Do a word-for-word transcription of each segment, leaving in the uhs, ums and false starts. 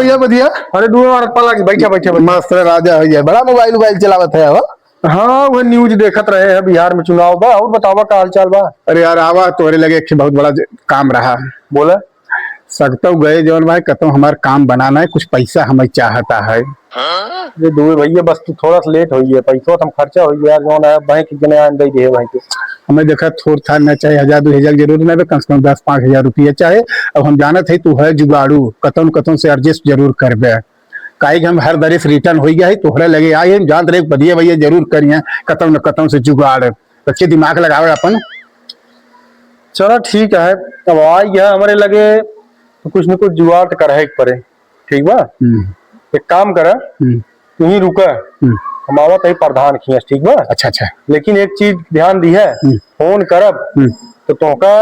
ये बढ़िया। अरे, डूबे मारत पाला की, बैठा, बैठा, बैठा। मस्त राजा हो जाए, बड़ा मोबाइल उबाइल चलावत है हो। हाँ, वह न्यूज देखत रहे हैं, बिहार में चुनाव बा। और बतावा, का हाल चाल बा? अरे यार, आवा, तोहरे लगे एक ठे बहुत बड़ा ज-, काम रहा। बोला। सकतौ गए जौन भाई, कतौ हमार काम बनाना है, कुछ पैसा हमें चाहता है। ये दुबे भैया, बस तू थोड़ा सा लेट होइए, पैसवा तो हम खर्चा होइए यार, जौन है बैंक के जने आन दे दिए भाई के। हमें देखा, थोड़ थाड़ ना चाहे, हजार दो हजार जरूर ना बे, कम से कम दस पाँच हजार रुपया चाहे। अब हम जानत है तू है जुगाड़ू, कतौ न कतौ से एडजस्ट जरूर करबे। काहे कि हम हर दरे से रिटर्न हो गया है, तोहरे लगे आए हैं, हम जानत रहे बढ़िया भैया जरूर करिए कतौ न कतौ से जुगाड़। अच्छे दिमाग लगावे अपन। चलो ठीक है, अब आ गया हमारे लगे तो कुछ न कुछ जुगाड़ तो करे के पड़े, ठीक बा? हम्म। एक काम कर, हम्म। तू ही रुका, हम्म। हम आवत है प्रधान खियास, ठीक बा? अच्छा, अच्छा। लेकिन एक चीज ध्यान दी है, हम्म। फोन करब हम्म। तो तोहका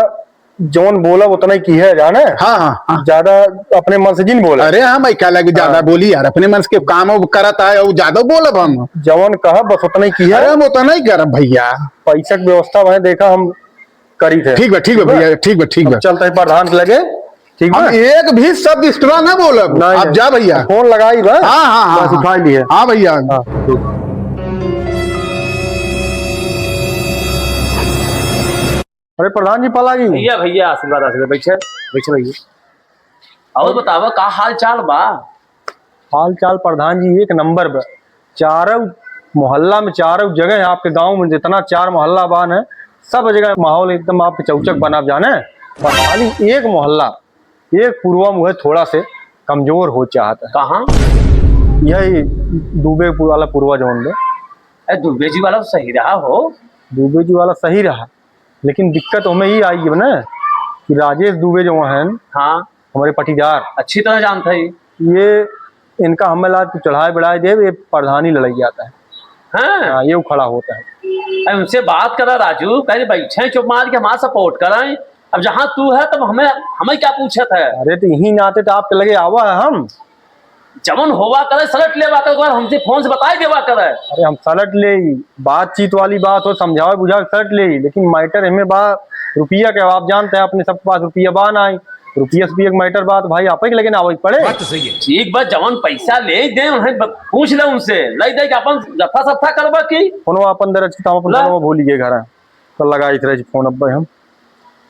जौन बोलब उतना ही की है, जाने? हाँ, हाँ, हाँ। ज्यादा अपने मन से जिन बोले। अरे, हम क्या लगे ज्यादा हाँ। बोली यार, अपने मन से काम अब करत है, वो ज्यादा बोलब हम। जौन कहब बस उतना ही की है। अरे, हम उतना ही करब भैया। पैसा की व्यवस्था वह देखा हम करी थे। ठीक बा, ठीक बा भैया, ठीक बा, ठीक बा। चलते हैं प्रधान के लगे, ठीक बा? हम एक भी शब्द एक्स्ट्रा ना बोलब। नहीं, आप नहीं। जा भैया। फोन लगाई बा। हाँ, हाँ, हाँ, बस हाँ। उठा लिए। हाँ भैया। हाँ। अरे प्रधान जी, पाला जी। भैया, भैया, आशीर्वाद, आशीर्वाद, बैठे, बैठे भैया। और बतावा, का हाल चाल बा? हाल चाल प्रधान जी एक नंबर बा। चारों मोहल्ला में, चारों जगह आपके गांव में जितना चार मोहल्ला बा न, सब जगह माहौल एकदम आपके चौचक बना जाने। बस खाली एक मोहल्ला, एक पुरवा में है थोड़ा से कमजोर हो चाहत है। कहाँ? यही दुबे वाला पुरवा जौन बा। अरे दुबे जी वाला तो सही रहा हो। दुबे जी वाला सही रहा, लेकिन दिक्कत हमें ही आई है ना कि राजेश दुबे जो हैं, हाँ। हमारे पटीदार। अच्छी तरह जानते हैं। ये इनका हमें लाज कुछ चढ़ाए बढ़ाए दे, ये प्रधानी लड़ाई आता है। हाँ। हाँ, ये खड़ा होता है। अरे उनसे बात करा राजू, कहीं बैठे चुप मार के हमारा सपोर्ट कराएं। अब जहाँ तू है तब हमें, हमें क्या पूछत है? अरे तो यही नाते तो आपके लगे आवा है हम। जवन होवा करे सलट लेवा करे, एक बार हमसे फोन से बताई देवा करे। अरे हम सलट ले, बातचीत वाली बात हो, समझावे बुझावे सलट ले, लेकिन मैटर एमे बा रुपया के। आप जानते हैं अपने सबके पास रुपया बा ना, रुपया से भी एक मैटर बात भाई आप ही के लगे ना आवे के पड़े। बात तो सही है। ठीक बा, जवन पैसा ले दे उन्हें ब-, पूछ ले उनसे, ले दे कि अपन जथा सथा करबा की। कोनो अपन दरज की तो हम अपन ला। घरवा भूल गए घर। तो लगाइत रहे जी फोन अब हम।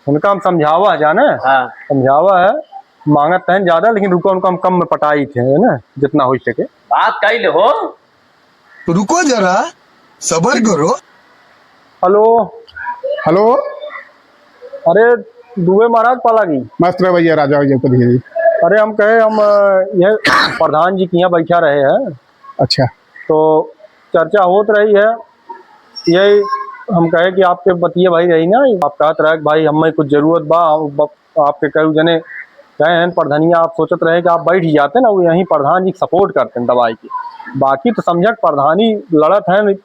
उनका हम समझावा है जाने, हाँ। समझावा है, मांगत हैं ज्यादा, लेकिन रुको उनको हम कम में पटाई थे, है ना, जितना हो सके। बात कही ले हो। रुको जरा, सबर करो। हेलो। हेलो। अरे, दुबे महाराज पाला जी। मस्त रहे भैया, राजा भैया, कभी भी। अरे, हम कहे, हम, अ, ये प्रधान जी के यहाँ बैठा रहे हैं। अच्छा। तो चर्चा होत रही है, यही हम कहे कि आपके बतिया भाई रही ना, आप कहत रहे कि भाई हमें कुछ जरूरत बा, हम ब-, आपके कई जने कहे हैं प्रधानिया, आप सोचत रहे कि आप बैठ ही जाते ना, वो यहीं प्रधान जी सपोर्ट करते हैं दवाई की। बाकी तो समझक प्रधानी लड़त हैं,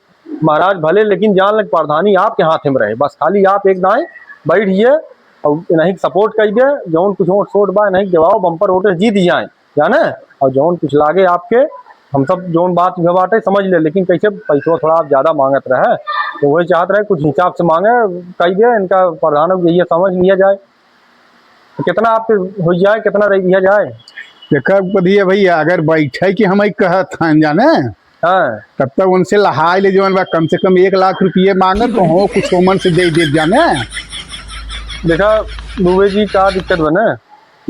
महाराज भले, लेकिन जान लग प्रधानी आपके हाथ में रहे, बस खाली आप एक दाएं बैठ गए और नहीं सपोर्ट कर दे, जौन कुछ वोट सोट बा नहीं देवाओ, बम्पर वोट जीत जाए, जाने। और जौन कुछ लागे आपके, हम सब जौन बात भी बाटे समझ ले, लेकिन कैसे पैसवा थोड़ा आप ज्यादा मांगत रहे, तो वही चाहत रहे कुछ हिसाब से मांगे, कह दे इनका प्रधान को यही समझ लिया जाए। तो कितना आपके हो जाए, कितना दे दिया जाए? देखा, बढ़िया भैया, अगर बैठे कि हम ही कहत हैं, जाने, हाँ। तब तक उनसे लहाई ले जवन बा, कम से कम एक लाख रुपये मांगत तो हो, कुछ ओमन से दे दे, जाने। देखा, दुबे जी, का दिक्कत बा ना,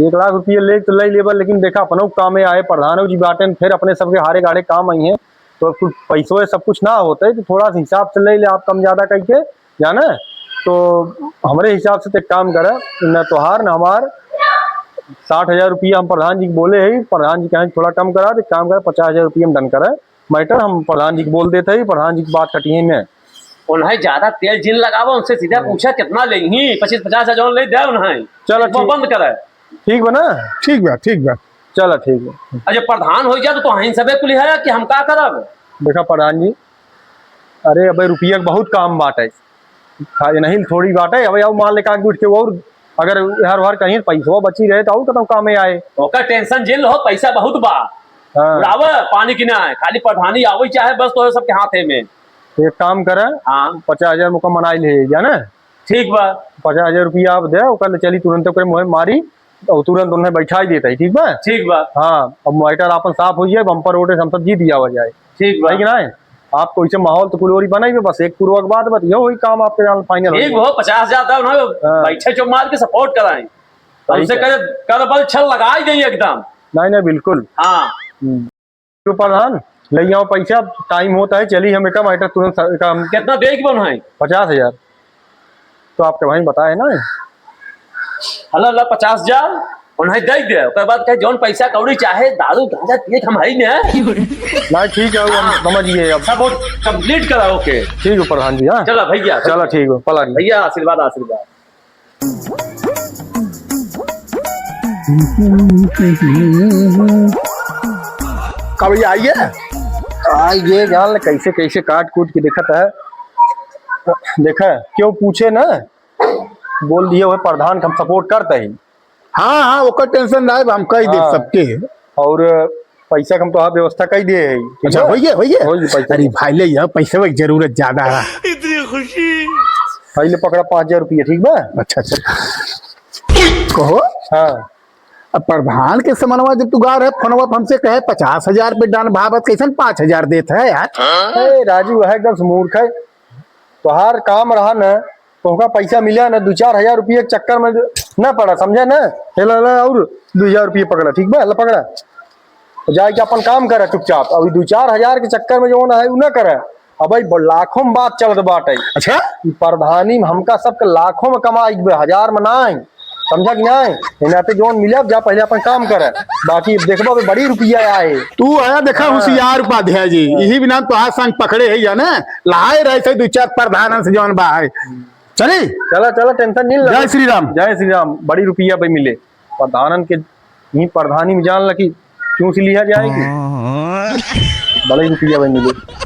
एक लाख रुपये ले तो ले लेबा, लेकिन देखा, अपनो कामे आए, प्रधानो जी बाटेन, फिर अपने सबके हारे गाड़े काम आई हैं, तो कुछ पैसो है, सब कुछ ना होते, तो थोड़ा सा हिसाब से ले ले आप, कम ज्यादा करके, जाने। तो हमरे हिसाब से तो एक काम करे, न तोहार न हमार, साठ हजार रुपया हम प्रधान जी के बोले है, प्रधान जी कहें थोड़ा कम करा दे, काम करे, पचास हजार रुपया हम डन करे, मैटर हम प्रधान जी के बोल देते हैं, प्रधान जी की बात कटी है में। उन्हें ज्यादा तेल जिन लगावा, उनसे सीधा हम्म। पूछा कितना लेही, पच्चीस पचास हजार ले दे उन्हें। चलो, वो ठीक। बंद करे। ठीक बा ना? ठीक बा, ठीक बा। चलो, ठीक बा। अच्छा, प्रधान हो जाए तो, तो हम सबे कुल है कि हम का करब? देखा प्रधान जी, अरे अबे रुपया के बहुत काम बाटे, खा-, नहीं थोड़ी बाटे। अबे आओ मान ले का उठ के वो और अगर हर हर कहीं पैसवा बची रहे तो और कतौ कामे आए। ओकर टेंशन जिन लो, पैसा बहुत बा। हाँ। उड़ावे पानी की ना है, खाली प्रधानी आवे चाहे बस तो है सबके हाथे में। एक काम करे, हाँ। पचास हजार मुका मनाई ले जाना। ठीक बा। पचास हजार रुपया आप दे, ओकर ले चली तुरंत ओकरे मुँहे मारी, और तुरंत उन्हें बैठाई देता ही, ठीक बा? ठीक बा। हाँ, अब matter आपन साफ होइ जाए, bumper vote से हम सब जीत जावा जाए। ठीक बा। है कि नाहीं? आपको इसे माहौल तो कुल ओरी बनाई बे, बस एक पुरवा के बाद, बस यो ही काम आपके जान final हो ठीक जाए। हो, पचास हजार था, उन्हें हाँ। बैठे चुप मार के support कराएं। और सही उसे कह। करे, कर बल छल लगाई दें एकदम। नहीं, नहीं, बिल्कुल। हाँ। हम्म। तो प्रधान, ले आओ पैसा, time होता है, चली हम एका matter तुरंत सा-, एका हम कितना दे के बन है? पचास हजार। तो आपके भाई बताए ना। हला, हला, पचास हजार, उन्हें दे दे। ओकर बाद कहे, "जौन पैसा कौड़ी चाहे, दारू गांजा पिए के हम है ही ना।" नहीं, ठीक है, हम हाँ। समझ गए अब। सब वो complete कराओ के। ठीक है प्रधान जी, हाँ। चला भैया। चला ठीक है, पला जी। भैया, आशीर्वाद, आशीर्वाद। का भैया, आइए? आइए, जान ले, कैसे, कैसे काट कूट के देखत है। देखा, क्यों पूछे ना, बोल दिए हुए प्रधान के हम support करते ही। हाँ, हाँ, ओकर tension ना है, हम कह दे हाँ। सबके। और पैसा के हम तो हाँ व्यवस्था कह दिए है, ठीक अच्छा, है? होइए, होइए। होइए पैसा। अरे भाई, ले यार, पैसे की जरूरत ज्यादा है। इतनी खुशी। भाई ले पकड़ा पाँच हजार रुपया, ठीक बा? अच्छा, अच्छा। कहो। हाँ। अब प्रधान के समनवा जब तू गा रहे, फोनवा पे हमसे कहे, "पचास हजार पे डान भावत, कैसन पाँच हजार देत है यार?" ए, राजू, वह एकदम से मूर्ख है। तोहार काम रहा न, तोहका पैसा मिला न, दो चार हजार रुपया के चक्कर में न पड़ा, समझे न? हे ला, ला, और दो हजार रुपया पकड़ा, ठीक बा? ला पकड़ा। जाए के अपन काम करे चुपचाप। अब ई दो चार हजार के चक्कर में जौन है, उ न करे। अब भाई, ब-, लाखों में बात चलत बाटे। अच्छा? ई प्रधानी में हमका सबके लाखों में कमाई बे, हजार में नाहीं। समझा कि नाहीं? ए नाते जौन मिले, अब जा पहले अपन काम करे। बाकी अब देखबो, अबे बड़ी रुपया आए। तू आया देखा हाँ। होशियार उपाध्याय जी, हाँ। यही बिना तोहार संग पकड़े है या ना? लाए रहे थे दो चार प्रधानन से जौन बा है। चली? चला, चला, tension नहीं ला। जय श्री राम। जय श्री राम। बड़ी रुपया भाई मिले। प्रधानन के ही प्रधानी में जान ला कि क्यों से लिया जाएगी। बड़ी रुपया भाई मिले।